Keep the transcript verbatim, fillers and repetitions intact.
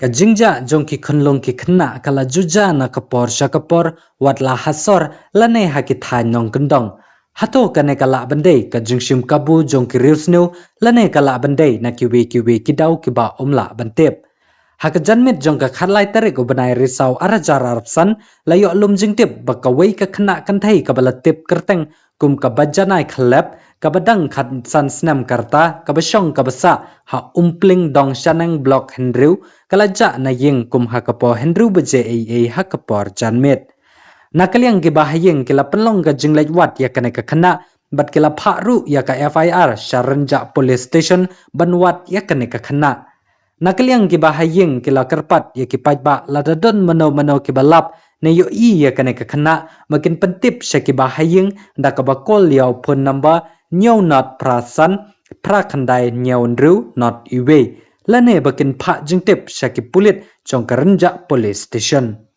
Ka jingjia jong ki khunlung ki khynnah ka la ju jia na ka por sha ka por, wat la ha sor lane ha ki thaiñ nongkyndong. Hato kane ka lah ban dei ka jingshim kabu jong ki riewsniew lane ka lah ban dei na kiwei kiwei ki daw kiba ym lah ban tip. Ha ka janmiet jong ka khatlai tarik u bnai Risaw arhajar arphew san, la ïoh lum jingtip ba kawei ka khynnah kynthei kaba la tip kyrteng kum ka Bajanai Khlep, kaba dang khatsan snem ka rta, kaba shong kaba sah ha Umpling Dongshaneng, Block hynriew, ka la jah na ïing kum ha ka por hynriew baje eiei ha ka por janmiet. Na ka liang kiba ha ïing ki la pynlong ka jingleit wad ïa kane ka khynnah bad ki la phah ruh ïa ka F I R sha Rynjah Police Station ban wad ïa kane ka khynnah. Na ka liang kiba ha ïing ki la kyrpad ïa ki paidbah lada don mano mano kiba lap ne ïohi ïa kane ka khynnah ba kin pyntip sha kiba ha ïing da kaba call ïa u phone number hynñiew not phra san phra khyndai hynñiew hynriew not uwei, lane ba kin phah jingtip sha ki pulit jong ka Rynjah Police Station.